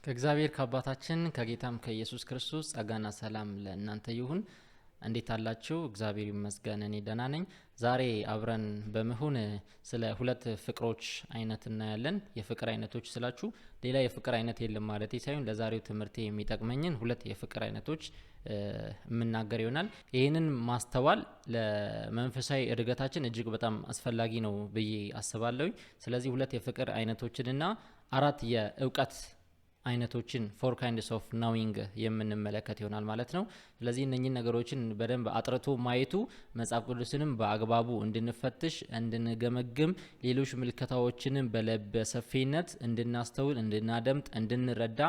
ከእግዚአብሔር ከአባታችን ከጌታም ከኢየሱስ ክርስቶስ ጸጋና ሰላም ለእናንተ ይሁን። እንዴት አላችሁ? እግዚአብሔር ይመስገን እኔ ደህና ነኝ። ዛሬ አብረን በመሆን ስለ ሁለት ፍቅሮች አይነት እናያለን። የፍቅር አይነቶች ስላችሁ ሌላ የፍቅር አይነት የለም ማለት ሳይሆን ለዛሬው ትምህርቴ የሚጠቅመኝን ሁለት የፍቅር አይነቶች የምናገር ይሆናል። ይህንን ማስተዋል ለመንፈሳዊ እድገታችን እጅግ በጣም አስፈላጊ ነው ብዬ አስባለሁኝ። ስለዚህ ሁለት የፍቅር አይነቶችንና አራት የእውቀት አይነቶችን፣ four kinds of knowing፣ የምንመለከት ይሆናል ማለት ነው። ስለዚህ እነኚህን ነገሮችን በደንብ አጥርቶ ማየቱ መጽሐፍ ቅዱስንም በአግባቡ እንድንፈትሽ፣ እንድንገመግም፣ ሌሎች ምልከታዎችንም በልበ ሰፊነት እንድናስተውል፣ እንድናደምጥ፣ እንድንረዳ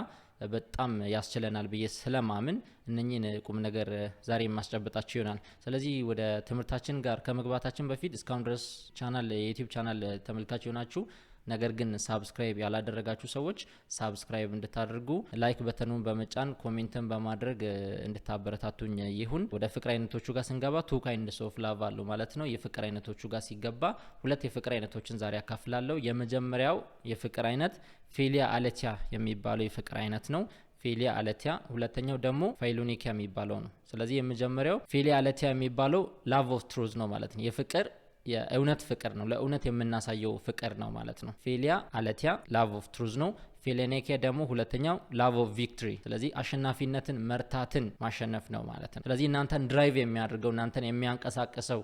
በጣም ያስችለናል ብዬ ስለማምን እነኚህን ቁም ነገር ዛሬ የማስጨብጣችሁ ይሆናል። ስለዚህ ወደ ትምህርታችን ጋር ከመግባታችን በፊት እስካሁን ድረስ ቻናል የ YouTube channel ተመልካች የሆናችሁ ነገር ግን subscribe ያላደረጋችሁ ሰዎች subscribe እንድታደርጉ፣ like button ኑን በመጫን፣ comment ን በማድረግ እንድታበረታቱኝ ይሁን። ወደ ፍቅር አይነቶቹ ጋር ስንገባ two kinds of love አሉ ማለት ነው። የፍቅር አይነቶቹ ጋር ሲገባ ሁለት የፍቅር አይነቶችን ዛሬ አካፍላለሁ። የመጀመሪያው የፍቅር አይነት ፊሊያ አለቲያ የሚባለው የፍቅር አይነት ነው። ፊሊያ አለቲያ፣ ሁለተኛው ደግሞ ፋይሎኒኪያ የሚባለው ነው። ስለዚህ የመጀመሪያው ፊሊያ አለቲያ የሚባለው love of truth ነው ማለት ነው። የፍቅር የእውነት ፍቅር ነው። ለእውነት የምናሳየው ፍቅር ነው ማለት ነው። ፊሊያ አለቲያ love of truth ነው። ፊሎኔኪያ ደግሞ ሁለተኛው love of victory፣ ስለዚህ አሸናፊነትን፣ መርታትን፣ ማሸነፍ ነው ማለት ነው። ስለዚህ እናንተን drive የሚያደርገው፣ እናንተን የሚያንቀሳቅሰው፣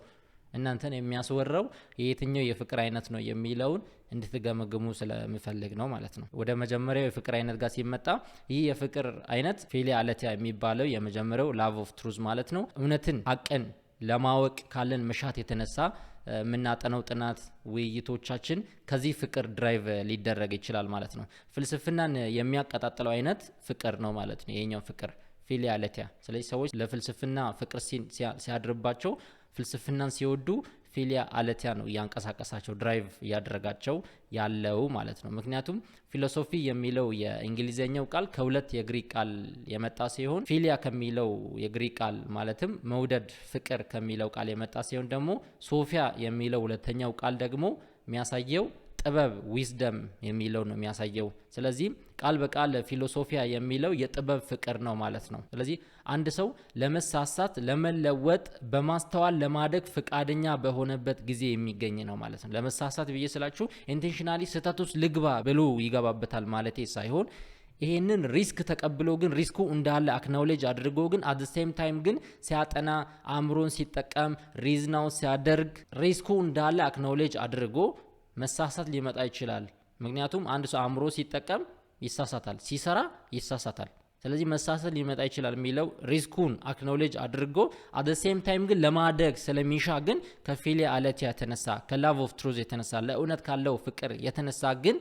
እናንተን የሚያስወራው የየትኛው የፍቅር አይነት ነው የሚለውን እንድትገመግሙ ስለምፈልግ ነው ማለት ነው። ወደ መጀመሪያው የፍቅር አይነት ጋር ሲመጣ ይህ የፍቅር አይነት ፊሊያ አለቲያ የሚባለው የመጀመሪያው love of truth ማለት ነው። እውነትን፣ ሀቅን ለማወቅ ካለን መሻት የተነሳ የምናጠነው ጥናት፣ ውይይቶቻችን ከዚህ ፍቅር drive ሊደረግ ይችላል ማለት ነው። ፍልስፍናን የሚያቀጣጥለው አይነት ፍቅር ነው ማለት ነው ይሄኛው ፍቅር ፊሊያ አለቲያ። ስለዚህ ሰዎች ለፍልስፍና ፍቅር ሲያድርባቸው፣ ፍልስፍናን ሲወዱ ፊሊያ አለቲያ ነው እያንቀሳቀሳቸው፣ drive እያደረጋቸው ያለው ማለት ነው። ምክንያቱም philosophy የሚለው የእንግሊዝኛው ቃል ከሁለት የግሪክ ቃል የመጣ ሲሆን ፊሊያ ከሚለው የግሪክ ቃል ማለትም መውደድ፣ ፍቅር ከሚለው ቃል የመጣ ሲሆን ደግሞ ሶፊያ የሚለው ሁለተኛው ቃል ደግሞ የሚያሳየው ጥበብ፣ wisdom የሚለው ነው የሚያሳየው። ስለዚህ ቃል በቃል ፊሎሶፊያ የሚለው የጥበብ ፍቅር ነው ማለት ነው። ስለዚህ አንድ ሰው ለመሳሳት፣ ለመለወጥ፣ በማስተዋል ለማደግ ፍቃደኛ በሆነበት ጊዜ የሚገኝ ነው ማለት ነው። ለመሳሳት ብዬ ስላችሁ intentionally ስህተት ውስጥ ልግባ ብሎ ይገባበታል ማለቴ ሳይሆን ይሄንን risk ተቀብሎ ግን risk ኩ እንዳለ acknowledge አድርጎ ግን at same time ግን ሲያጠና፣ አእምሮን ሲጠቀም፣ reason out ሲያደርግ፣ risk ኩ እንዳለ acknowledge አድርጎ መሳሳት ሊመጣ ይችላል። ምክንያቱም አንድ ሰው አእምሮ ሲጠቀም ይሳሳታል፣ ሲሰራ ይሳሳታል። ስለዚህ መሳሳት ሊመጣ ይችላል የሚለው risk ኩን acknowledge አድርጎ at same time ግን ለማደግ ስለሚሻ ግን ከፊሊያ አለቲያ የተነሳ፣ ከ love of truth የተነሳ፣ ለእውነት ካለው ፍቅር የተነሳ ግን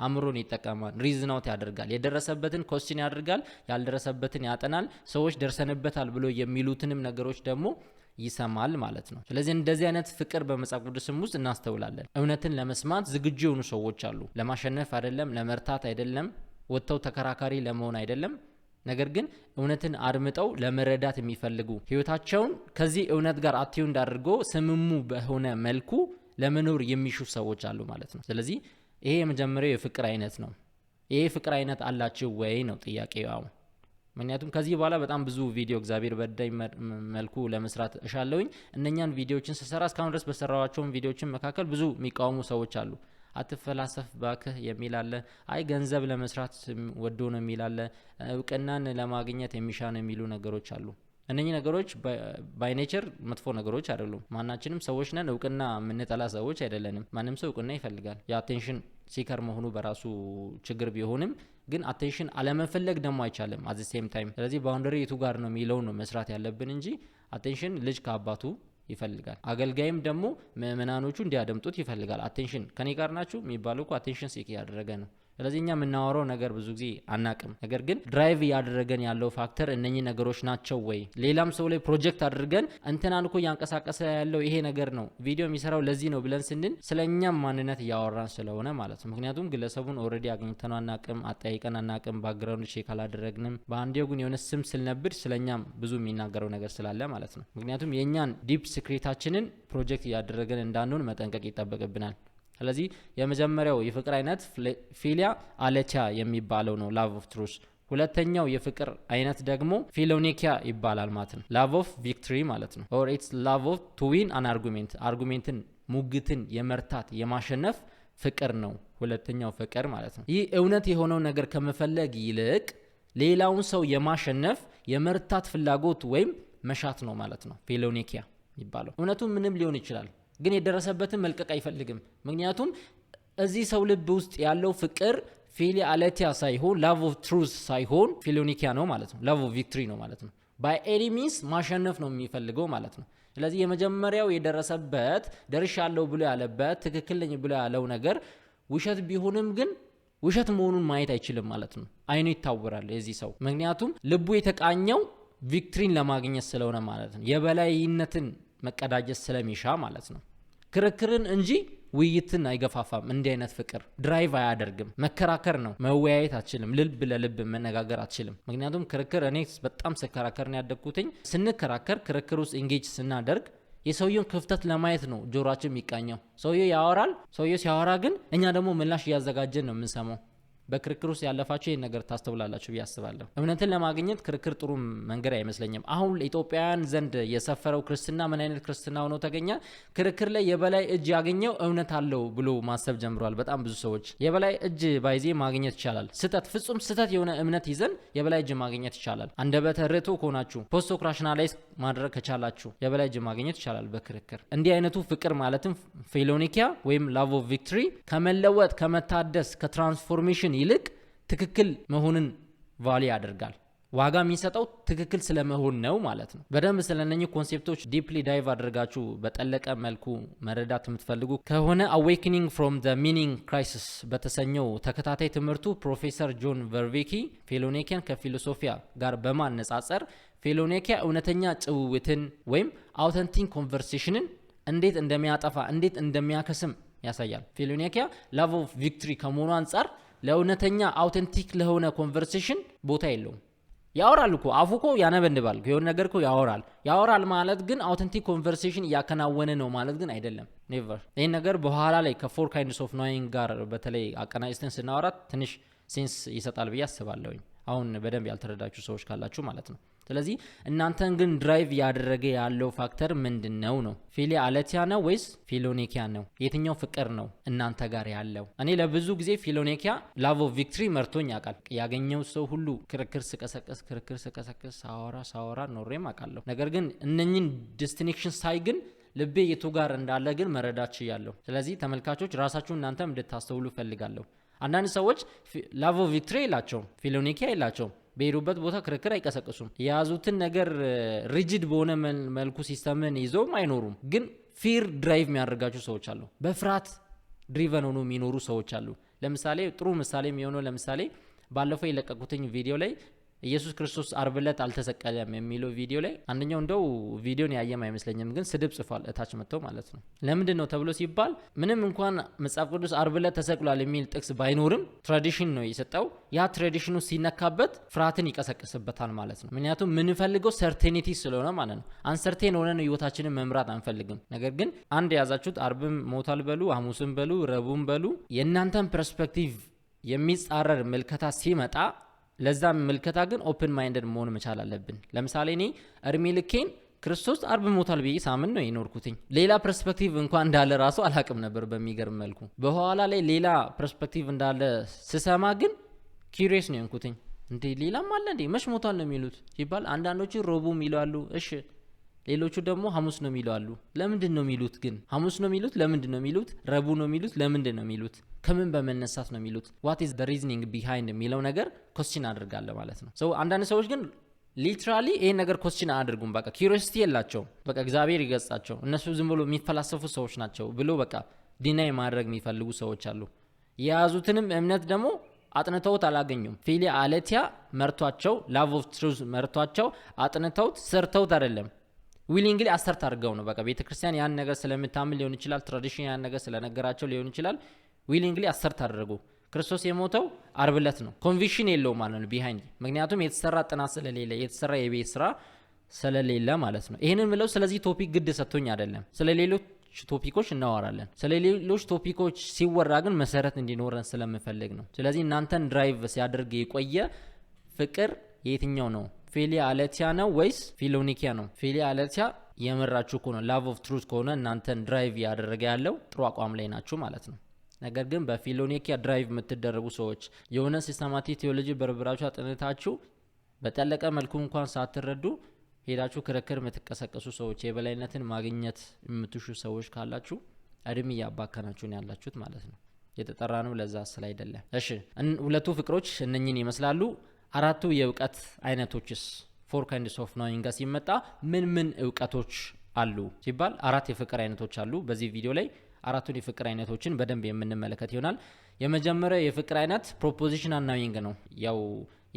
አእምሮን ይጠቀማል፣ reason out ያደርጋል፣ የደረሰበትን question ያደርጋል፣ ያልደረሰበትን ያጠናል፣ ሰዎች ደርሰንበታል ብሎ የሚሉትንም ነገሮች ደግሞ ይሰማል ማለት ነው። ስለዚህ እንደዚህ አይነት ፍቅር በመጽሐፍ ቅዱስም ውስጥ እናስተውላለን። እውነትን ለመስማት ዝግጁ የሆኑ ሰዎች አሉ። ለማሸነፍ አይደለም፣ ለመርታት አይደለም፣ ወጥተው ተከራካሪ ለመሆን አይደለም። ነገር ግን እውነትን አድምጠው ለመረዳት የሚፈልጉ፣ ህይወታቸውን ከዚህ እውነት ጋር attuned አድርጎ ስምሙ በሆነ መልኩ ለመኖር የሚሹ ሰዎች አሉ ማለት ነው። ስለዚህ ይሄ የመጀመሪያው የፍቅር አይነት ነው። ይሄ የፍቅር አይነት አላችሁ ወይ ነው ጥያቄው። አሁን ምክንያቱም ከዚህ በኋላ በጣም ብዙ ቪዲዮ እግዚአብሔር በረዳኝ መልኩ ለመስራት እሻለሁኝ። እነኛን ቪዲዮዎችን ስሰራ እስካሁን ድረስ በሰራኋቸውን ቪዲዮዎችን መካከል ብዙ የሚቃወሙ ሰዎች አሉ። አትፈላሰፍ ባክህ የሚል አለ። አይ ገንዘብ ለመስራት ወዶ ነው የሚል አለ። እውቅናን ለማግኘት የሚሻ ነው የሚሉ ነገሮች አሉ። እነኚህ ነገሮች by nature መጥፎ ነገሮች አይደሉም። ማናችንም ሰዎች ነን። እውቅና የምንጠላ ሰዎች አይደለንም። ማንም ሰው እውቅና ይፈልጋል። የ attention seeker መሆኑ በራሱ ችግር ቢሆንም ግን attention አለመፈለግ ደግሞ አይቻልም at same time። ስለዚህ boundary የቱ ጋር ነው የሚለው ነው መስራት ያለብን እንጂ attention ልጅ ከአባቱ ይፈልጋል። አገልጋይም ደግሞ ምእመናኖቹ እንዲያደምጡት ይፈልጋል። Attention ከኔ ጋር ናችሁ የሚባለው እኮ attention seek እያደረገ ነው። ስለዚህ እኛ የምናወራው ነገር ብዙ ጊዜ አናቅም። ነገር ግን drive እያደረገን ያለው factor እነኚህ ነገሮች ናቸው ወይ? ሌላም ሰው ላይ ፕሮጀክት አድርገን እንትናን እኮ እያንቀሳቀሰ ያለው ይሄ ነገር ነው፣ ቪዲዮ የሚሰራው ለዚህ ነው ብለን ስንል ስለ እኛም ማንነት እያወራን ስለሆነ ማለት ነው። ምክንያቱም ግለሰቡን already አግኝተነው አናቅም፣ አጠያይቀን አናቅም፣ background check አላደረግንም። በአንዴው ግን የሆነ ስም ስልነብድ ስለ እኛም ብዙ የሚናገረው ነገር ስላለ ማለት ነው። ምክንያቱም የእኛን deep secret ኣችንን project እያደረገን እንዳንሆን መጠንቀቅ ይጠበቅብናል። ስለዚህ የመጀመሪያው የፍቅር አይነት philia aletheia የሚባለው ነው፣ love of truth። ሁለተኛው የፍቅር አይነት ደግሞ philonikeia ይባላል ማለት ነው። Love of victory ማለት ነው። Or it's love of to win an argument፣ argument ን፣ ሙግትን የመርታት፣ የማሸነፍ ፍቅር ነው። ሁለተኛው ፍቅር ማለት ነው። ይህ እውነት የሆነው ነገር ከመፈለግ ይልቅ ሌላውን ሰው የማሸነፍ፣ የመርታት ፍላጎት ወይም መሻት ነው ማለት ነው philonikeia የሚባለው። እውነቱ ምንም ሊሆን ይችላል፣ ግን የደረሰበትን መልቀቅ አይፈልግም። ምክንያቱም እዚህ ሰው ልብ ውስጥ ያለው ፍቅር philia aletheia ሳይሆን፣ love of truth ሳይሆን philonikeia ነው ማለት ነው። Love of victory ነው ማለት ነው። By any means ማሸነፍ ነው የሚፈልገው ማለት ነው። ስለዚህ የመጀመሪያው የደረሰበት፣ ደርሻለሁ ብሎ ያለበት፣ ትክክል ነኝ ብሎ ያለው ነገር ውሸት ቢሆንም ግን ውሸት መሆኑን ማየት አይችልም ማለት ነው። አይኑ ይታወራል የዚህ ሰው፣ ምክንያቱም ልቡ የተቃኘው victory ን ለማግኘት ስለሆነ ማለት ነው። የበላይነትን መቀዳጀት ስለሚሻ ማለት ነው። ክርክርን እንጂ ውይይትን አይገፋፋም። እንዲህ አይነት ፍቅር drive አያደርግም። መከራከር ነው፣ መወያየት አትችልም። ልብ ለልብ መነጋገር አትችልም። ምክንያቱም ክርክር፣ እኔ በጣም ስከራከር ነው ያደግኩትኝ። ስንከራከር፣ ክርክር ውስጥ engage ስናደርግ የሰውየውን ክፍተት ለማየት ነው ጆሯችን የሚቃኘው። ሰውየው ያወራል። ሰውየው ሲያወራ ግን እኛ ደግሞ ምላሽ እያዘጋጀን ነው የምንሰማው። በክርክር ውስጥ ያለፋችሁ ይህን ነገር ታስተውላላችሁ ብዬ አስባለሁ። እውነትን ለማግኘት ክርክር ጥሩ መንገድ አይመስለኝም። አሁን ኢትዮጵያውያን ዘንድ የሰፈረው ክርስትና ምን አይነት ክርስትና ሆኖ ተገኘ? ክርክር ላይ የበላይ እጅ ያገኘው እውነት አለው ብሎ ማሰብ ጀምረዋል። በጣም ብዙ ሰዎች የበላይ እጅ by the way ማግኘት ይቻላል። ስህተት፣ ፍጹም ስህተት የሆነ እምነት ይዘን የበላይ እጅ ማግኘት ይቻላል። አንደበተ ርቱዕ ከሆናችሁ፣ post hoc rationalize ማድረግ ከቻላችሁ የበላይ እጅ ማግኘት ይቻላል በክርክር። እንዲህ አይነቱ ፍቅር ማለትም philonikeia ወይም love of victory ከመለወጥ፣ ከመታደስ፣ ከ transformation ይልቅ ትክክል መሆንን value ያደርጋል። ዋጋ የሚሰጠው ትክክል ስለመሆን ነው ማለት ነው። በደንብ ስለነኚህ concept ኦች deeply dive አድርጋችሁ በጠለቀ መልኩ መረዳት የምትፈልጉ ከሆነ Awakening from the Meaning Crisis በተሰኘው ተከታታይ ትምህርቱ ፕሮፌሰር ጆን ቨርቬኪ philonikeia ን ከ philosophia ጋር በማነጻጸር philonikeia እውነተኛ ጭውውትን ወይም authentic conversation ን እንዴት እንደሚያጠፋ፣ እንዴት እንደሚያከስም ያሳያል። Philonikeia love of victory ከመሆኑ አንጻር ለእውነተኛ authentic ለሆነ conversation ቦታ የለውም። ያወራል እኮ፣ አፉ እኮ ያነበንባል፣ የሆነ ነገር እኮ ያወራል። ያወራል ማለት ግን authentic conversation እያከናወነ ነው ማለት ግን አይደለም። Never። ይህን ነገር በኋላ ላይ ከ four kinds of knowing ጋር በተለይ አቀናጅተን ስናወራት ትንሽ sense ይሰጣል ብዬ አስባለሁኝ። አሁን በደንብ ያልተረዳችሁ ሰዎች ካላችሁ ማለት ነው። ስለዚህ እናንተን ግን drive እያደረገ ያለው factor ምንድን ነው ነው? Philia aletheia ነው ወይስ philonikeia ነው? የትኛው ፍቅር ነው እናንተ ጋር ያለው? እኔ ለብዙ ጊዜ philonikeia፣ love of victory መርቶኝ ያውቃል። ያገኘው ሰው ሁሉ ክርክር ስቀሰቅስ፣ ክርክር ስቀሰቅስ፣ ሳወራ ሳወራ ኖሬም አውቃለሁ። ነገር ግን እነኝን distinction ሳይ ግን ልቤ የቱ ጋር እንዳለ ግን መረዳት ችያለሁ። ስለዚህ ተመልካቾች፣ ራሳችሁን እናንተም እንድታስተውሉ እፈልጋለሁ። አንዳንድ ሰዎች love of victory የላቸውም፣ philonikeia የላቸውም። በሄዱበት ቦታ ክርክር አይቀሰቅሱም። የያዙትን ነገር rigid በሆነ መልኩ system ን ይዘውም አይኖሩም። ግን fear drive የሚያደርጋቸው ሰዎች አሉ። በፍርሃት driven ሆኖ የሚኖሩ ሰዎች አሉ። ለምሳሌ ጥሩ ምሳሌ የሚሆነው፣ ለምሳሌ ባለፈው የለቀቅኩትኝ ቪዲዮ ላይ ኢየሱስ ክርስቶስ አርብ ዕለት አልተሰቀለም የሚለው ቪዲዮ ላይ አንደኛው እንደው ቪዲዮን ያየም አይመስለኝም፣ ግን ስድብ ጽፏል እታች መጥተው ማለት ነው። ለምንድን ነው ተብሎ ሲባል ምንም እንኳን መጽሐፍ ቅዱስ አርብ ዕለት ተሰቅሏል የሚል ጥቅስ ባይኖርም tradition ነው የሰጠው። ያ tradition ኑ ሲነካበት ፍርሃትን ይቀሰቅስበታል ማለት ነው። ምክንያቱም የምንፈልገው certainty ስለሆነ ማለት ነው። Uncertain ሆነን ህይወታችንን መምራት አንፈልግም። ነገር ግን አንድ የያዛችሁት አርብም ሞቷል በሉ፣ ሐሙስም በሉ፣ ረቡም በሉ፣ የእናንተን perspective የሚጻረር ምልከታ ሲመጣ ለዛ ምልከታ ግን open minded መሆን መቻል አለብን። ለምሳሌ እኔ እድሜ ልኬን ክርስቶስ አርብ ሞቷል ብዬ ሳምን ነው የኖርኩትኝ። ሌላ perspective እንኳን እንዳለ ራሱ አላቅም ነበር በሚገርም መልኩ። በኋላ ላይ ሌላ perspective እንዳለ ስሰማ ግን curious ነው የሆንኩትኝ። እንዴ፣ ሌላም አለ እንዴ? መች ሞቷል ነው የሚሉት ሲባል አንዳንዶቹ ሮቡም ይለዋሉ። እሺ፣ ሌሎቹ ደግሞ ሐሙስ ነው የሚሉ አሉ። ለምንድን ነው የሚሉት ግን? ሐሙስ ነው የሚሉት ለምንድን ነው የሚሉት? ረቡ ነው የሚሉት ለምንድን ነው የሚሉት? ከምን በመነሳት ነው የሚሉት? What is the reasoning behind የሚለው ነገር question አድርጋለሁ ማለት ነው። So አንዳንድ ሰዎች ግን literally ይሄን ነገር question አያደርጉም። በቃ curiosity የላቸውም። በቃ እግዚአብሔር ይገስጻቸው፣ እነሱ ዝም ብሎ የሚፈላሰፉ ሰዎች ናቸው ብሎ በቃ deny ማድረግ የሚፈልጉ ሰዎች አሉ። የያዙትንም እምነት ደግሞ አጥንተውት አላገኙም። Philia aletheia መርቷቸው፣ love of truth መርቷቸው አጥንተውት ሰርተውት አይደለም፣ willingly assert አድርገው ነው። በቃ ቤተ ክርስቲያን ያን ነገር ስለምታምን ሊሆን ይችላል፣ tradition ያን ነገር ስለነገራቸው ሊሆን ይችላል። Willingly assert አደረጉ። ክርስቶስ የሞተው አርብ ዕለት ነው። Conviction የለውም ማለት ነው behind፣ ምክንያቱም የተሰራ ጥናት ስለሌለ፣ የተሰራ የቤት ስራ ስለሌለ ማለት ነው። ይህንን ምለው ስለዚህ topic ግድ ሰጥቶኝ አይደለም፣ ስለ ሌሎች topic ኦች እናወራለን። ስለ ሌሎች topic ኦች ሲወራ ግን መሰረት እንዲኖረን ስለምፈልግ ነው። ስለዚህ እናንተን drive ሲያደርግ የቆየ ፍቅር የትኛው ነው? ፊሊያ አለቲያ ነው ወይስ ፊሎኒኪያ ነው? ፊሊያ አለቲያ የመራችሁ ከሆነ፣ love of truth ከሆነ እናንተን drive ያደረገ ያለው፣ ጥሩ አቋም ላይ ናችሁ ማለት ነው። ነገር ግን በፊሎኒኪያ drive የምትደረጉ ሰዎች፣ የሆነ systematic theology በርብራችሁ አጥንታችሁ በጠለቀ መልኩ እንኳን ሳትረዱ ሄዳችሁ ክርክር የምትቀሰቀሱ ሰዎች፣ የበላይነትን ማግኘት የምትሹ ሰዎች ካላችሁ እድሜ እያባከናችሁ ነው ያላችሁት ማለት ነው። የተጠራነው ለዛ ስላይደለ። እሺ፣ ሁለቱ ፍቅሮች እነኝን ይመስላሉ። አራቱ የእውቀት አይነቶችስ፣ four kinds of knowing ጋር ሲመጣ ምን ምን እውቀቶች አሉ ሲባል አራት የፍቅር አይነቶች አሉ። በዚህ ቪዲዮ ላይ አራቱን የፍቅር አይነቶችን በደንብ የምንመለከት ይሆናል። የመጀመሪያው የፍቅር አይነት propositional knowing ነው። ያው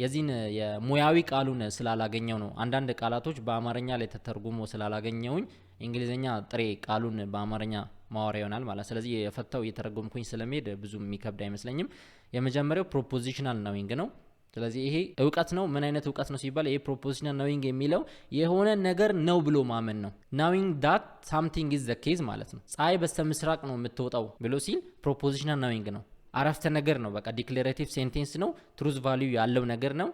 የዚህን የሙያዊ ቃሉን ስላላገኘው ነው። አንዳንድ ቃላቶች በአማርኛ ላይ ተተርጉሞ ስላላገኘውኝ እንግሊዝኛ ጥሬ ቃሉን በአማርኛ ማወራ ይሆናል ማለት። ስለዚህ የፈታው እየተረጎምኩኝ ስለሚሄድ ብዙ የሚከብድ አይመስለኝም። የመጀመሪያው propositional knowing ነው። ስለዚህ ይሄ እውቀት ነው። ምን አይነት እውቀት ነው ሲባል ይሄ propositional knowing የሚለው የሆነ ነገር ነው ብሎ ማመን ነው። Knowing that something is the case ማለት ነው። ፀሐይ በስተ ምስራቅ ነው የምትወጣው ብሎ ሲል propositional knowing ነው። አረፍተ ነገር ነው። በቃ declarative sentence ነው። Truth value ያለው ነገር ነው።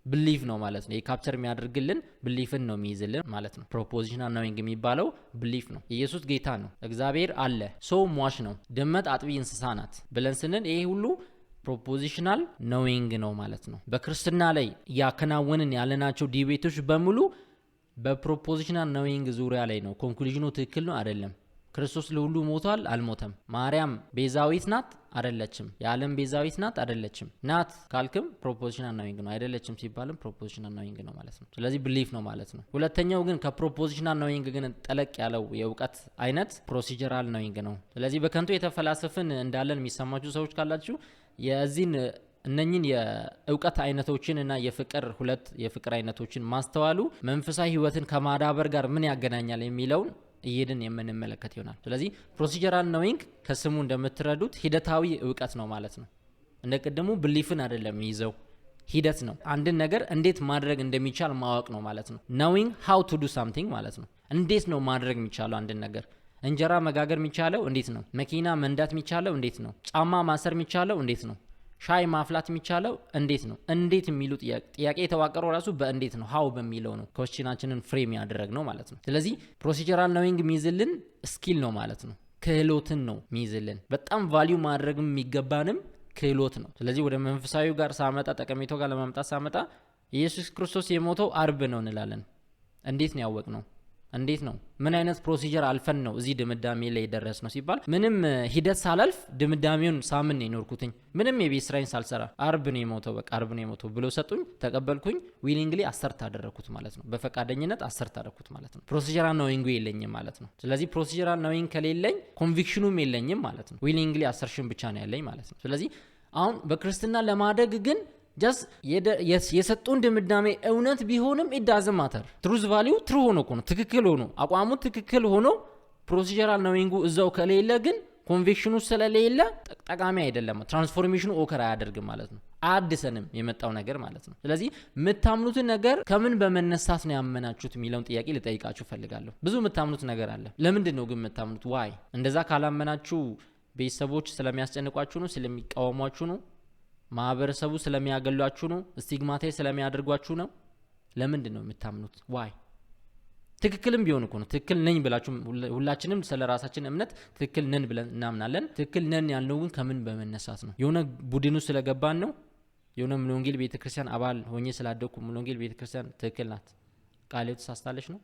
Belief ነው ማለት ነው። የ capture የሚያደርግልን belief ን ነው የሚይዝልን ማለት ነው። Propositional knowing የሚባለው belief ነው። ኢየሱስ ጌታ ነው፣ እግዚአብሔር አለ፣ ሰው ሟች ነው፣ ድመት አጥቢ እንስሳ ናት ብለን ስንል ይሄ ሁሉ propositional knowing ነው ማለት ነው። በክርስትና ላይ እያከናወንን ያለናቸው debate ኦች በሙሉ በ propositional knowing ዙሪያ ላይ ነው። Conclusion ኑ ትክክል ነው አይደለም? ክርስቶስ ለሁሉ ሞቷል አልሞተም? ማርያም ቤዛዊት ናት አይደለችም? የዓለም ቤዛዊት ናት አይደለችም? ናት ካልክም propositional knowing ነው፣ አይደለችም ሲባልም propositional knowing ነው ማለት ነው። ስለዚህ belief ነው ማለት ነው። ሁለተኛው ግን ከ propositional knowing ግን ጠለቅ ያለው የእውቀት አይነት procedural knowing ነው። ስለዚህ በከንቱ የተፈላሰፍን እንዳለን የሚሰማችሁ ሰዎች ካላችሁ የዚህን እነኝን የእውቀት አይነቶችን እና የፍቅር ሁለት የፍቅር አይነቶችን ማስተዋሉ መንፈሳዊ ሕይወትን ከማዳበር ጋር ምን ያገናኛል የሚለውን እየሄድን የምንመለከት ይሆናል። ስለዚህ procedural knowing ከስሙ እንደምትረዱት ሂደታዊ እውቀት ነው ማለት ነው። እንደ ቅድሙ belief ን አይደለም የሚይዘው፣ ሂደት ነው። አንድን ነገር እንዴት ማድረግ እንደሚቻል ማወቅ ነው ማለት ነው። Knowing how to do something ማለት ነው። እንዴት ነው ማድረግ የሚቻለው አንድን ነገር? እንጀራ መጋገር የሚቻለው እንዴት ነው? መኪና መንዳት የሚቻለው እንዴት ነው? ጫማ ማሰር የሚቻለው እንዴት ነው? ሻይ ማፍላት የሚቻለው እንዴት ነው? እንዴት የሚሉ ጥያቄ የተዋቀረው ራሱ በእንዴት ነው፣ how በሚለው ነው question ኣችንን frame ያደረግነው ማለት ነው። ስለዚህ procedural knowing የሚይዝልን skill ነው ማለት ነው። ክህሎትን ነው የሚይዝልን። በጣም value ማድረግ የሚገባንም ክህሎት ነው። ስለዚህ ወደ መንፈሳዊ ጋር ሳመጣ፣ ጠቀሜታው ጋር ለማምጣት ሳመጣ፣ ኢየሱስ ክርስቶስ የሞተው አርብ ነው እንላለን። እንዴት ነው ያወቅነው? እንዴት ነው፣ ምን አይነት procedure አልፈን ነው እዚህ ድምዳሜ ላይ የደረስነው ሲባል ምንም ሂደት ሳላልፍ ድምዳሜውን ሳምን ነው የኖርኩትኝ። ምንም የቤት ስራዬን ሳልሰራ አርብ ነው የሞተው፣ በቃ አርብ ነው የሞተው ብሎ ሰጡኝ፣ ተቀበልኩኝ። Willingly assert አደረግኩት ማለት ነው። በፈቃደኝነት assert አደረግኩት ማለት ነው። Procedural knowing ኡ የለኝም ማለት ነው። ስለዚህ procedural knowing ከሌለኝ conviction ኑም የለኝም ማለት ነው። Willingly assertion ብቻ ነው ያለኝ ማለት ነው። ስለዚህ አሁን በክርስትና ለማደግ ግን just የሰጡን ድምዳሜ እውነት ቢሆንም it doesn't matter፣ truth value true ሆኖ እኮ ነው፣ ትክክል ሆኖ፣ አቋሙ ትክክል ሆኖ procedural knowing ኡ እዛው ከሌለ ግን conviction ኑ ስለሌለ ጠቃሚ አይደለም። Transformation ኑ occur አያደርግም ማለት ነው። አያድሰንም የመጣው ነገር ማለት ነው። ስለዚህ የምታምኑትን ነገር ከምን በመነሳት ነው ያመናችሁት የሚለውን ጥያቄ ልጠይቃችሁ እፈልጋለሁ። ብዙ የምታምኑት ነገር አለ። ለምንድን ነው ግን የምታምኑት? Why? እንደዛ ካላመናችሁ ቤተሰቦች ስለሚያስጨንቋችሁ ነው? ስለሚቃወሟችሁ ነው? ማህበረሰቡ ስለሚያገሏችሁ ነው? Stigmatize ስለሚያደርጓችሁ ነው? ለምንድን ነው የምታምኑት? Why? ትክክልም ቢሆን እኮ ነው፣ ትክክል ነኝ ብላችሁ፣ ሁላችንም ስለ ራሳችን እምነት ትክክል ነን ብለን እናምናለን። ትክክል ነን ያልነው ግን ከምን በመነሳት ነው? የሆነ ቡድኑ ስለገባን ነው? የሆነ ሙሉ ወንጌል ቤተክርስቲያን አባል ሆኜ ስላደግኩ ሙሉ ወንጌል ቤተክርስቲያን ትክክል ናት፣ ቃለ ሕይወት ተሳስታለች ነው፣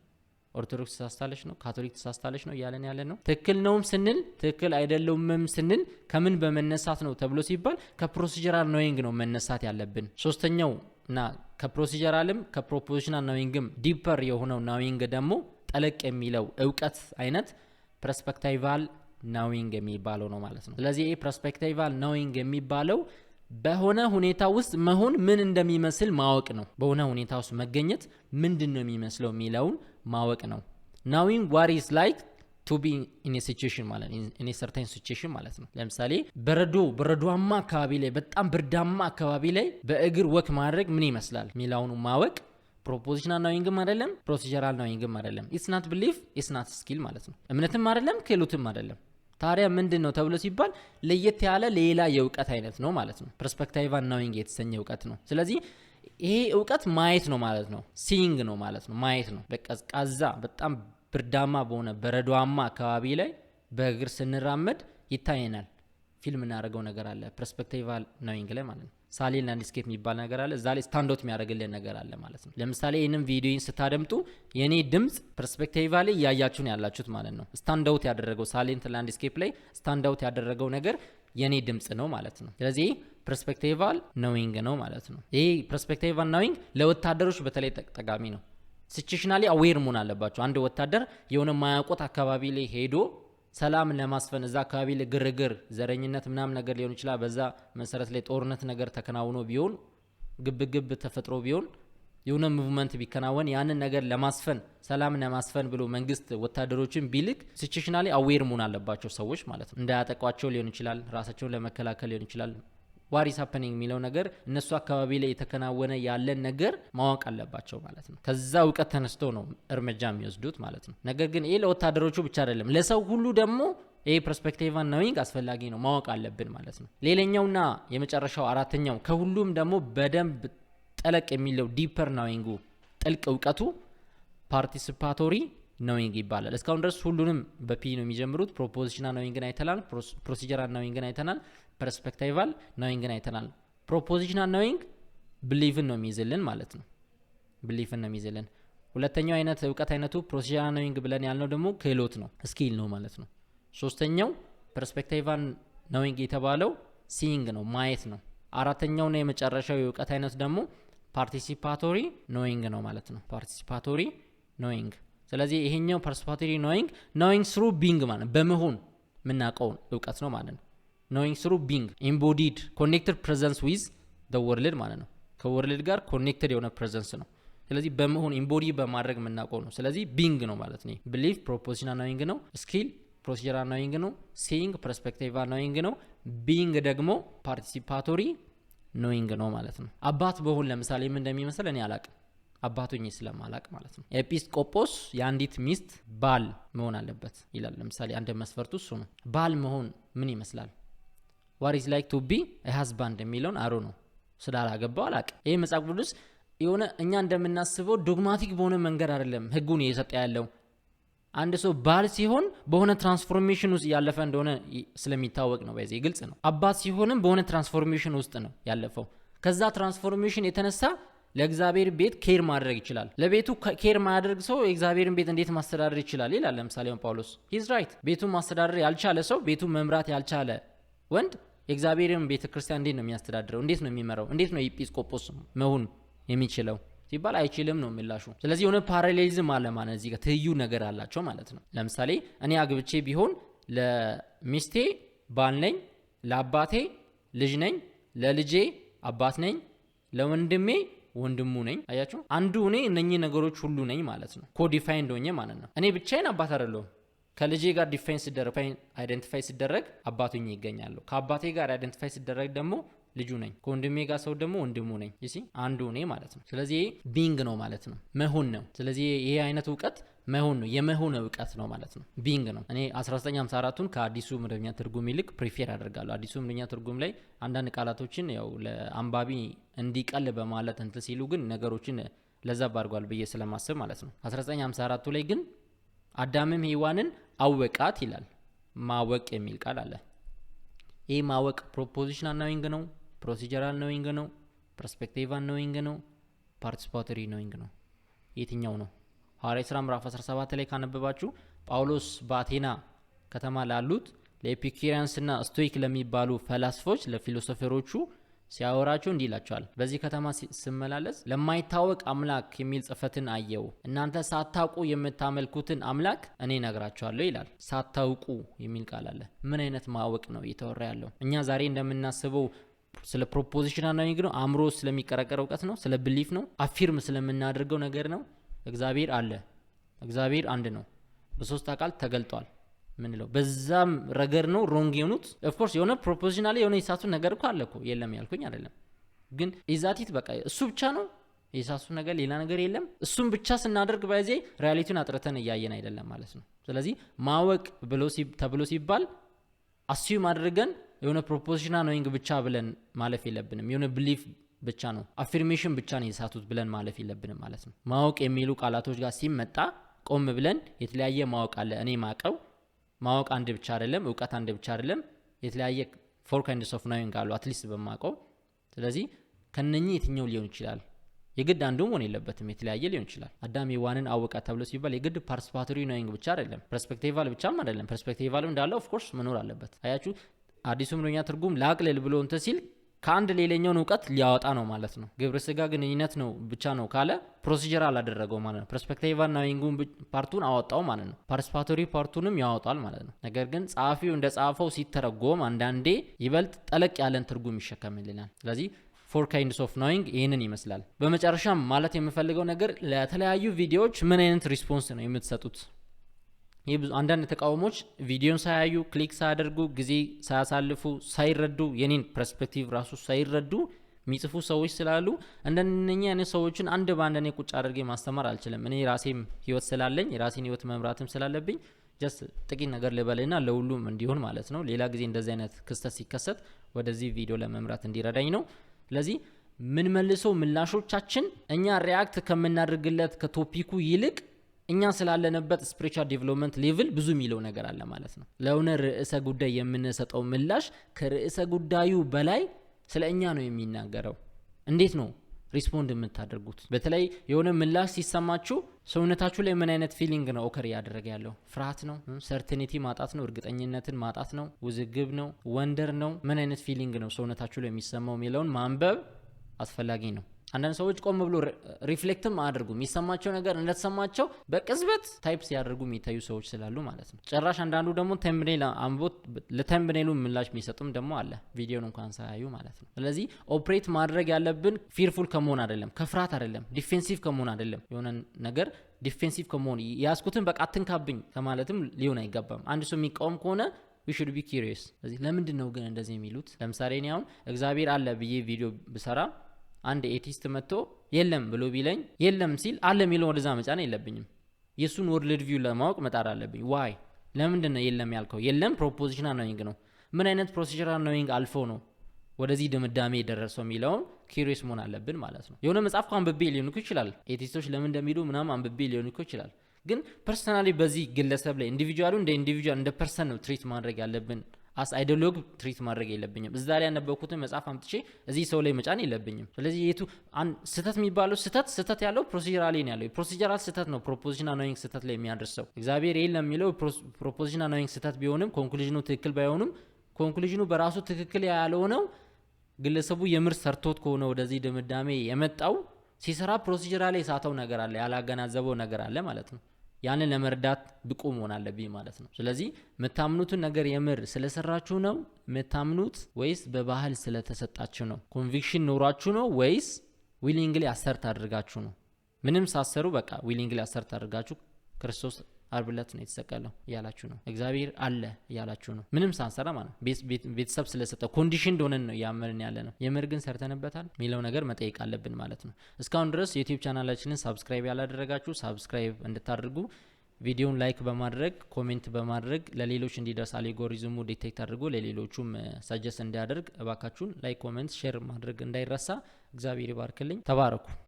ኦርቶዶክስ ተሳስታለች ነው፣ ካቶሊክ ተሳስታለች ነው እያለን ያለ ነው። ትክክል ነውም ስንል ትክክል አይደለውምም ስንል ከምን በመነሳት ነው ተብሎ ሲባል ከ procedural knowing ነው መነሳት ያለብን። ሶስተኛው እና ከፕሮሲጀራልም ከፕሮፖዚሽናል ኖዊንግም ዲፐር የሆነው knowing ደግሞ፣ ጠለቅ የሚለው እውቀት አይነት perspectival knowing የሚባለው ነው ማለት ነው። ስለዚህ ይህ perspectival knowing የሚባለው በሆነ ሁኔታ ውስጥ መሆን ምን እንደሚመስል ማወቅ ነው። በሆነ ሁኔታ ውስጥ መገኘት ምንድን ነው የሚመስለው የሚለውን ማወቅ ነው። Knowing what is like to be in situation ማለት፣ in certain situation ማለት ነው። ለምሳሌ በረዷማ አካባቢ ላይ፣ በጣም ብርዳማ አካባቢ ላይ በእግር walk ማድረግ ምን ይመስላል የሚለውን ማወቅ Propositional knowing ም አይደለም፣ procedural knowing ም አይደለም። It's not belief, it's not skill ማለት ነው። እምነትም አይደለም፣ ክህሎትም አይደለም። ታዲያ ምንድን ነው ተብሎ ሲባል ለየት ያለ ሌላ የእውቀት አይነት ነው ማለት ነው። Perspectival knowing የተሰኘ እውቀት ነው። ስለዚህ ይሄ እውቀት ማየት ነው ማለት ነው። Seeing ነው ማለት ነው። ማየት ነው። በቀዝቃዛ፣ በጣም ብርዳማ በሆነ፣ በረዷማ አካባቢ ላይ በእግር ስንራመድ ይታየናል። Feel የምናደርገው ነገር አለ። Perspectival knowing ላይ ማለት ነው። Salient landscape የሚባል ነገር አለ። እዛ ላይ stand out የሚያደርግልን ነገር አለ ማለት ነው። ለምሳሌ ይህንን ቪዲዮን ስታደምጡ የኔ ድምፅ perspectivally እያያችሁ ነው ያላችሁት ማለት ነው። Stand out ያደረገው፣ salient landscape ላይ stand out ያደረገው ነገር የኔ ድምፅ ነው ማለት ነው። ስለዚህ perspectival knowing ነው ማለት ነው። ይህ perspectival knowing ለወታደሮች በተለይ ጠቃሚ ነው። Situationally aware መሆን አለባቸው። አንድ ወታደር የሆነ ማያውቁት አካባቢ ላይ ሄዶ ሰላም ለማስፈን፣ እዛ አካባቢ ላይ ግርግር፣ ዘረኝነት ምናምን ነገር ሊሆን ይችላል። በዛ መሰረት ላይ ጦርነት ነገር ተከናውኖ ቢሆን፣ ግብግብ ተፈጥሮ ቢሆን፣ የሆነ movement ቢከናወን፣ ያንን ነገር ለማስፈን፣ ሰላም ለማስፈን ብሎ መንግስት ወታደሮችን ቢልክ situationally aware መሆን አለባቸው ሰዎች ማለት ነው። እንዳያጠቋቸው ሊሆን ይችላል፣ ራሳቸውን ለመከላከል ሊሆን ይችላል። What is happening የሚለው ነገር፣ እነሱ አካባቢ ላይ የተከናወነ ያለን ነገር ማወቅ አለባቸው ማለት ነው። ከዛ እውቀት ተነስቶ ነው እርምጃ የሚወስዱት ማለት ነው። ነገር ግን ይህ ለወታደሮቹ ብቻ አይደለም፣ ለሰው ሁሉ ደግሞ ይህ perspectival knowing አስፈላጊ ነው፣ ማወቅ አለብን ማለት ነው። ሌላኛውና የመጨረሻው አራተኛው፣ ከሁሉም ደግሞ በደንብ ጠለቅ የሚለው deeper knowing ኡ፣ ጥልቅ እውቀቱ participatory knowing ይባላል። እስካሁን ድረስ ሁሉንም በ P ነው የሚጀምሩት። Propositional knowing ን አይተናል። Procedural knowing ን አይተናል። Perspectival knowing ን አይተናል። Propositional knowing belief ን ነው የሚይዝልን ማለት ነው። Belief ን ነው የሚይዝልን። ሁለተኛው አይነት እውቀት አይነቱ procedural knowing ብለን ያልነው ደግሞ ክህሎት ነው፣ skill ነው ማለት ነው። ሶስተኛው perspectival knowing የተባለው seeing ነው፣ ማየት ነው። አራተኛውና የመጨረሻው የእውቀት አይነት ደግሞ participatory knowing ነው ማለት ነው። Participatory knowing። ስለዚህ ይሄኛው participatory knowing, knowing through being ማለት በመሆን የምናውቀውን እውቀት ነው ማለት ነው። Knowing through being, embodied connected presence with the world ማለት ነው። ከ world ጋር connected የሆነ presence ነው። ስለዚህ በመሆን፣ embody በማድረግ የምናውቀው ነው። ስለዚህ being ነው ማለት ነው። Belief propositional knowing ነው። Skill procedural knowing ነው። Seeing perspectival knowing ነው። Being ደግሞ participatory knowing ነው ማለት ነው። አባት ብሆን ለምሳሌ ምን እንደሚመስል እኔ አላቅም፣ አባት ሆኜ ስለማላቅ ማለት ነው። ኤጲስቆጶስ የአንዲት ሚስት ባል መሆን አለበት ይላል። ለምሳሌ አንድ መስፈርቱ እሱ ነው። ባል መሆን ምን ይመስላል? What is like to be husband የሚለውን አሮ ነው፣ ስላላገባው አላቅም። ይህ መጽሐፍ ቅዱስ የሆነ እኛ እንደምናስበው dogmatic በሆነ መንገድ አይደለም ህጉን እየሰጠ ያለው። አንድ ሰው ባል ሲሆን በሆነ transformation ውስጥ ያለፈ እንደሆነ ስለሚታወቅ ነው። በዚህ ግልጽ ነው። አባት ሲሆንም በሆነ transformation ውስጥ ነው ያለፈው። ከዛ transformation የተነሳ ለእግዚአብሔር ቤት care ማድረግ ይችላል። ለቤቱ care ማያደርግ ሰው የእግዚአብሔርን ቤት እንዴት ማስተዳደር ይችላል ይላል። ለምሳሌ ጳውሎስ፣ he's right። ቤቱን ማስተዳደር ያልቻለ ሰው፣ ቤቱን መምራት ያልቻለ ወንድ የእግዚአብሔርን ቤተ ክርስቲያን እንዴት ነው የሚያስተዳድረው? እንዴት ነው የሚመራው? እንዴት ነው ኤጲስቆጶስ መሆን የሚችለው ሲባል አይችልም ነው ምላሹ። ስለዚህ የሆነ parallelism አለ ማለት፣ እዚህ ጋር ትይዩ ነገር አላቸው ማለት ነው። ለምሳሌ እኔ አግብቼ ቢሆን ለሚስቴ ባል ነኝ፣ ለአባቴ ልጅ ነኝ፣ ለልጄ አባት ነኝ፣ ለወንድሜ ወንድሙ ነኝ። አያችሁ፣ አንዱ እኔ እነኚህ ነገሮች ሁሉ ነኝ ማለት ነው። Co-defined ሆኜ ማለት ነው። እኔ ብቻዬን አባት አይደለሁም። ከልጄ ጋር define ስደረግ፣ identify ስደረግ አባት ሆኜ እገኛለሁ። ከአባቴ ጋር identify ስደረግ ደግሞ ልጁ ነኝ። ከወንድሜ ጋር ሰው ደግሞ ወንድሙ ነኝ። You see፣ አንዱ እኔ ማለት ነው። ስለዚህ being ነው ማለት ነው፣ መሆን ነው። ስለዚህ ይሄ አይነት እውቀት መሆን ነው፣ የመሆን እውቀት ነው ማለት ነው። Being ነው። እኔ 1954ቱን ከአዲሱ መደበኛ ትርጉም ይልቅ prefer አደርጋለሁ። አዲሱ መደበኛ ትርጉም ላይ አንዳንድ ቃላቶችን ያው ለአንባቢ እንዲቀል በማለት እንትን ሲሉ ግን ነገሮችን ለዘብ አድርጓል ብዬ ስለማስብ ማለት ነው። 1954ቱ ላይ ግን አዳምም ሔዋንን አወቃት ይላል። ማወቅ የሚል ቃል አለ። ይህ ማወቅ propositional knowing ነው፣ procedural knowing ነው፣ perspectival knowing ነው፣ participatory knowing ነው? የትኛው ነው? ሐዋርያት ሥራ ምዕራፍ 17 ላይ ካነበባችሁ ጳውሎስ በአቴና ከተማ ላሉት ለ Epicureans ና Stoic ለሚባሉ ፈላስፎች፣ ለ philosopher ኦቹ ሲያወራቸው እንዲህ ይላቸዋል። በዚህ ከተማ ስመላለስ ለማይታወቅ አምላክ የሚል ጽሕፈትን አየሁ። እናንተ ሳታውቁ የምታመልኩትን አምላክ እኔ እነግራችኋለሁ ይላል። ሳታውቁ የሚል ቃል አለ። ምን አይነት ማወቅ ነው እየተወራ ያለው? እኛ ዛሬ እንደምናስበው ስለ propositional knowing ነው? አእምሮ ስለሚቀረቀር እውቀት ነው? ስለ belief ነው? Affirm ስለምናደርገው ነገር ነው? እግዚአብሔር አለ፣ እግዚአብሔር አንድ ነው፣ በሶስት አካል ተገልጧል ምንለው በዛም ረገድ ነው wrong የሆኑት? Of course የሆነ propositional የሆነ የሳቱ ነገር እኮ አለ እኮ፣ የለም ያልኩኝ አይደለም። ግን is that it? በቃ እሱ ብቻ ነው። የሳቱት ነገር ሌላ ነገር የለም። እሱም ብቻ ስናደርግ by the way reality ውን አጥርተን እያየን አይደለም ማለት ነው። ስለዚህ ማወቅ ተብሎ ሲባል assume አድርገን የሆነ propositional knowing ብቻ ብለን ማለፍ የለብንም። የሆነ belief ብቻ ነው፣ affirmation ብቻ ነው የሳቱት ብለን ማለፍ የለብንም ማለት ነው። ማወቅ የሚሉ ቃላቶች ጋር ሲመጣ ቆም ብለን የተለያየ ማወቅ አለ። እኔ ማቀው ማወቅ አንድ ብቻ አይደለም፣ እውቀት አንድ ብቻ አይደለም። የተለያየ four kinds of knowing አሉ at least በማቀው። ስለዚህ ከነኚህ የትኛው ሊሆን ይችላል? የግድ አንዱ መሆን የለበትም፣ የተለያየ ሊሆን ይችላል። አዳም ሔዋንን አወቀ ተብሎ ሲባል የግድ participatory knowing ብቻ አይደለም፣ perspectival ብቻም አይደለም። Perspectival እንዳለ of course መኖር አለበት። አያችሁ፣ አዲሱ መደበኛ ትርጉም ላቅልል ብሎ እንትን ሲል ከአንድ ሌላኛውን እውቀት ሊያወጣ ነው ማለት ነው። ግብረ ስጋ ግንኙነት ነው ብቻ ነው ካለ procedural አላደረገው ማለት ነው። Perspectival knowing ኡን part ኡን አወጣው ማለት ነው። Participatory part ኡንም ያወጣል ማለት ነው። ነገር ግን ጸሐፊው እንደ ጻፈው ሲተረጎም አንዳንዴ ይበልጥ ጠለቅ ያለን ትርጉም ይሸከምልናል። ስለዚህ four kinds of knowing ይህንን ይመስላል። በመጨረሻም ማለት የምፈልገው ነገር ለተለያዩ ቪዲዮዎች ምን አይነት response ነው የምትሰጡት? ይህ ብዙ አንዳንድ ተቃውሞች ቪዲዮን ሳያዩ፣ click ሳያደርጉ፣ ጊዜ ሳያሳልፉ፣ ሳይረዱ፣ የኔን perspective ራሱ ሳይረዱ የሚጽፉ ሰዎች ስላሉ እንደነኛ አይነት ሰዎችን አንድ በአንድ እኔ ቁጭ አድርጌ ማስተማር አልችልም። እኔ የራሴም ህይወት ስላለኝ የራሴን ህይወት መምራትም ስላለብኝ just ጥቂት ነገር ልበልና ለሁሉም እንዲሆን ማለት ነው። ሌላ ጊዜ እንደዚህ አይነት ክስተት ሲከሰት ወደዚህ ቪዲዮ ለመምራት እንዲረዳኝ ነው። ስለዚህ ምንመልሰው ምላሾቻችን እኛ react ከምናደርግለት ከ topic ኩ ይልቅ እኛ ስላለንበት spiritual development level ብዙ የሚለው ነገር አለ ማለት ነው። ለሆነ ርዕሰ ጉዳይ የምንሰጠው ምላሽ ከርዕሰ ጉዳዩ በላይ ስለ እኛ ነው የሚናገረው። እንዴት ነው respond የምታደርጉት? በተለይ የሆነ ምላሽ ሲሰማችሁ ሰውነታችሁ ላይ ምን አይነት feeling ነው occur እያደረገ ያለው? ፍርሃት ነው? Certainty ማጣት ነው? እርግጠኝነትን ማጣት ነው? ውዝግብ ነው? Wonder ነው? ምን አይነት feeling ነው ሰውነታችሁ ላይ የሚሰማው የሚለውን ማንበብ አስፈላጊ ነው። አንዳንድ ሰዎች ቆም ብሎ reflect ም አያደርጉም። የሚሰማቸው ነገር እንደተሰማቸው በቅጽበት type ሲያደርጉ የሚታዩ ሰዎች ስላሉ ማለት ነው። ጭራሽ አንዳንዱ ደግሞ thumbnail አንብቦ ለ thumbnail ኡ ምላሽ የሚሰጡም ደግሞ አለ፣ ቪዲዮን እንኳን ሳያዩ ማለት ነው። ስለዚህ operate ማድረግ ያለብን fearful ከመሆን አይደለም፣ ከፍርሃት አይደለም፣ defensive ከመሆን አይደለም። የሆነ ነገር defensive ከመሆን፣ ያዝኩትን በቃ አትንካብኝ ከማለትም ሊሆን አይገባም። አንድ ሰው የሚቃወም ከሆነ we should be curious። ስለዚህ ለምንድን ነው ግን እንደዚህ የሚሉት? ለምሳሌ እኔ አሁን እግዚአብሔር አለ ብዬ ቪዲዮ ብሰራ አንድ atheist መጥቶ የለም ብሎ ቢለኝ የለም ሲል አለ የሚለውን ወደዛ መጫን የለብኝም። የእሱን world view ለማወቅ መጣር አለብኝ። Why? ለምንድን ነው የለም ያልከው? የለም propositional knowing ነው። ምን አይነት procedural knowing አልፎ ነው ወደዚህ ድምዳሜ የደረሰው የሚለውን curious መሆን አለብን ማለት ነው። የሆነ መጽሐፍ እኮ አንብቤ ሊሆን እኮ ይችላል። Atheist ኦች ለምን እንደሚሉ ምናምን አንብቤ ሊሆን እኮ ይችላል። ግን personally በዚህ ግለሰብ ላይ individual ኡ እንደ individual፣ እንደ person ነው treat ማድረግ ያለብን። As ideologue treat ማድረግ የለብኝም። እዛ ላይ ያነበብኩትን መጽሐፍ አምጥቼ እዚህ ሰው ላይ መጫን የለብኝም። ስለዚህ የቱ ስህተት የሚባለው ስህተት ያለው procedurally ነው ያለው፣ procedural ስህተት ነው። Propositional knowing ስህተት ላይ የሚያደርሰው እግዚአብሔር የለም የሚለው propositional knowing ስህተት ቢሆንም፣ conclusion ኑ ትክክል ባይሆንም፣ conclusion ኑ በራሱ ትክክል ያልሆነው ግለሰቡ የምር ሰርቶት ከሆነ ወደዚህ ድምዳሜ የመጣው፣ ሲሰራ procedurally የሳተው ነገር አለ፣ ያላገናዘበው ነገር አለ ማለት ነው። ያንን ለመረዳት ብቁ መሆን አለብኝ ማለት ነው። ስለዚህ የምታምኑትን ነገር የምር ስለሰራችሁ ነው የምታምኑት ወይስ በባህል ስለተሰጣችሁ ነው? Conviction ኖሯችሁ ነው ወይስ willingly assert አድርጋችሁ ነው? ምንም ሳትሰሩ በቃ willingly assert አድርጋችሁ ክርስቶስ አርብ ዕለት ነው የተሰቀለው እያላችሁ ነው። እግዚአብሔር አለ እያላችሁ ነው። ምንም ሳንሰራ ማለት ነው። ቤተሰብ ስለሰጠ condition እንደሆነን ነው እያመንን ያለ ነው። የምር ግን ሰርተንበታል የሚለው ነገር መጠየቅ አለብን ማለት ነው። እስካሁን ድረስ የ YouTube channel ኣችንን subscribe ያላደረጋችሁ subscribe እንድታደርጉ፣ ቪዲዮን like በማድረግ፣ comment በማድረግ ለሌሎች እንዲደርስ algorithm ኡ detect አድርጎ ለሌሎቹም suggest እንዲያደርግ እባካችሁን like፣ comment፣ share ማድረግ እንዳይረሳ። እግዚአብሔር ይባርክልኝ። ተባረኩ።